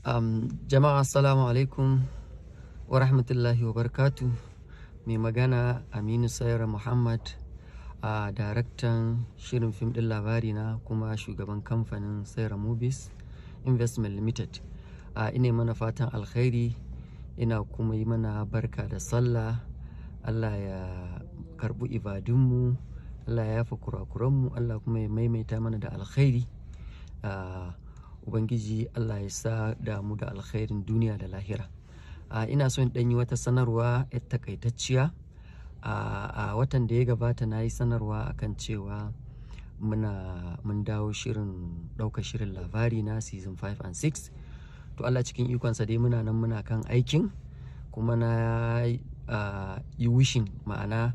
Jama'a assalamu alaikum wa rahmatullahi wa barakatuh. Mai magana Aminu Saira Muhammad, a daraktan shirin fim ɗin labari na kuma shugaban kamfanin Saira Movies Investment Limited. Ina mana fatan alkhairi, ina kuma yi mana barka da sallah. Allah ya karɓi ibadunmu, Allah ya yafe kurakuranmu, Allah kuma ya maimaita mana da alkhairi. Ubangiji Allah ya sa damu da alkhairin duniya da lahira. Ina so in ɗan yi wata sanarwa 'yar takaitacciya. A watan da ya gabata na yi sanarwa akan cewa mun dawo shirin ɗaukar shirin labari na season 5 and 6. To Allah cikin ikonsa dai muna nan muna kan aikin, kuma na yi wishing, ma'ana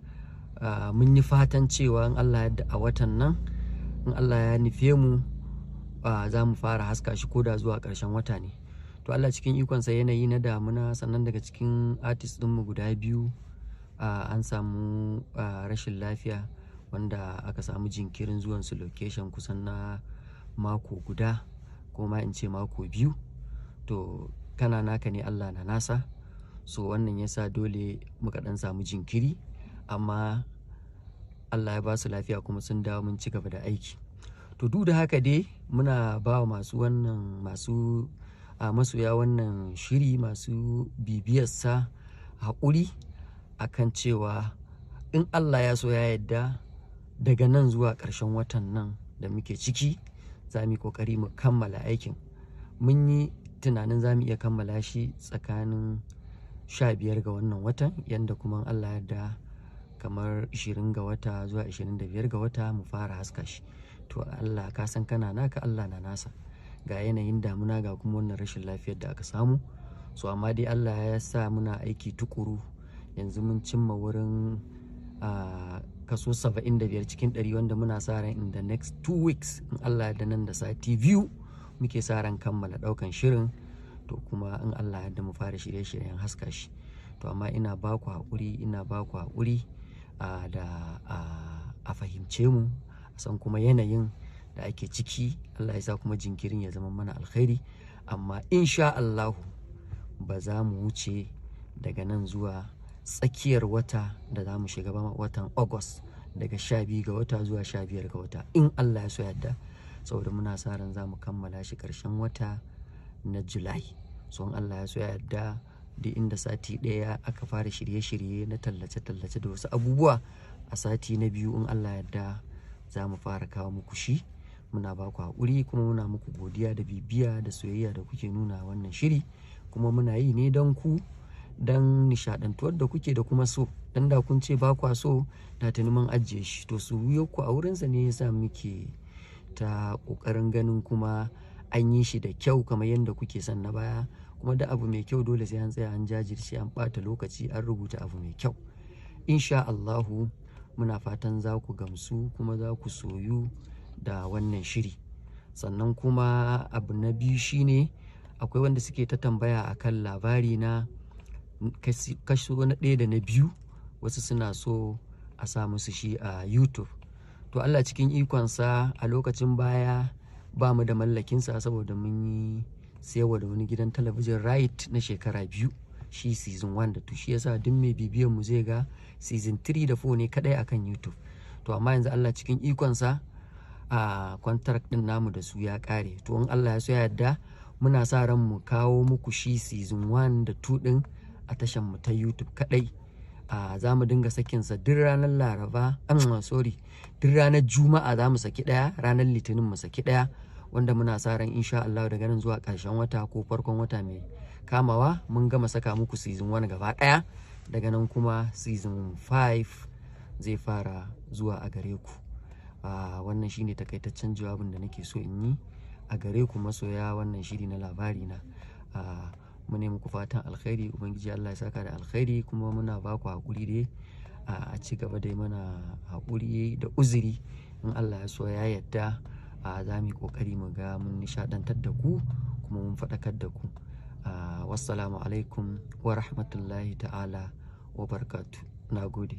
mun yi fatan cewa in Allah ya yarda a watan nan, in Allah ya nufe mu, za mu fara haska shi ko da zuwa ƙarshen wata ne. To Allah cikin ikonsa, yanayi na damuna, sannan daga cikin artist ɗinmu guda biyu an samu rashin lafiya wanda aka samu jinkirin zuwansu location kusan na mako guda ko ma in ce mako 2. To kana naka ne, Allah na nasa. So wannan ya sa dole muka ɗan samu jinkiri, amma Allah ya ba su lafiya kuma sun dawo, mun ci gaba da aiki. To duk da haka dai muna ba wa masu wannan masu masoya wannan shiri, masu bibiyarsa haƙuri akan cewa in Allah ya so ya yarda, daga nan zuwa ƙarshen watan nan da muke ciki za mu yi ƙoƙari mu kammala aikin. Mun yi tunanin za mu iya kammala shi tsakanin 15 ga wannan watan, yanda kuma in Allah ya yarda kamar 20 ga wata zuwa 25 ga wata mu fara haska shi. To Allah ka san kana naka, Allah na nasa. Ga yanayin damuna, ga kuma wannan rashin lafiyar da aka samu. So amma dai Allah ya sa muna aiki tukuru. Yanzu mun cimma wurin kaso 75 cikin 100, wanda muna sa ran in the next 2 weeks, in Allah ya nan da sati 2 muke sa ran kammala ɗaukan shirin. To kuma in Allah ya yarda mu fara shirye-shiryen haska shi. To amma ina ba ku haƙuri, ina ba ku haƙuri da a fahimce mu, a san kuma yanayin da ake ciki. Allah ya sa kuma jinkirin ya zama mana alkhairi. Amma in sha Allahu ba za mu wuce daga nan zuwa tsakiyar wata da za mu shiga ba, watan August, daga 12 ga wata zuwa 15 ga wata, in Allah ya so yadda. Saboda muna sa ran za mu kammala shi ƙarshen wata na July. So in Allah ya so yadda, duk inda sati ɗaya aka fara shirye-shirye na tallace-tallace da wasu abubuwa, a sati na biyu in Allah yadda za mu fara kawo muku shi. Muna ba ku haƙuri kuma muna muku godiya da bibiya da soyayya da kuke nuna wannan shiri. Kuma muna yi ne don ku, don nishaɗantuwar da kuke da kuma so. Dan da kun ce ba kwa so, da tuni mun ajiye shi. To ku a wurinsa ne ya sa muke ta ƙoƙarin ganin kuma an yi shi da kyau kamar yadda kuke son na baya. Kuma da abu mai kyau dole sai an tsaya, an jajirce, an ɓata lokaci, an rubuta abu mai kyau. In sha Allahu muna fatan za ku gamsu kuma za ku soyu da wannan shiri. Sannan kuma abu na biyu shine akwai wanda suke ta tambaya akan labari na kaso na ɗaya da na biyu. Wasu suna so a sa musu shi a YouTube. To Allah cikin ikonsa, a lokacin baya ba mu da mallakinsa saboda mun yi sayarwa da wani gidan talabijin right na shekara 2, shi season 1 da 2. Shi yasa duk mai bibiyan mu zai ga season 3 da 4 ne kadai akan YouTube. To amma yanzu Allah cikin ikonsa a contract din namu da su ya kare. To in Allah ya so ya yarda, muna sa ran mu kawo muku shi season 1 da 2 din a tashan mu ta YouTube kadai. Za mu dinga sakinsa duk ranar Laraba, sorry, duk ranar Juma'a za mu saki ɗaya, ranar Litinin mu saki ɗaya, wanda muna sa ran insha Allah daga nan zuwa ƙarshen wata ko farkon wata mai kamawa mun gama saka muku season 1 gaba ɗaya. Daga nan kuma season 5 zai fara zuwa a gare ku. Wannan shine takaitaccen jawabin da nake so in yi a gare ku masoya wannan shiri na labari na. Mu ne muku fatan alkhairi, Ubangiji Allah ya saka da alkhairi, kuma muna ba ku haƙuri dai a ci gaba dai mana haƙuri da uzuri. In Allah ya so ya yarda, za mu yi ƙoƙari mu ga mun nishaɗantar da ku kuma mun faɗakar da ku. Wassalamu alaikum wa rahmatullahi ta'ala wa barakatuh. Na gode.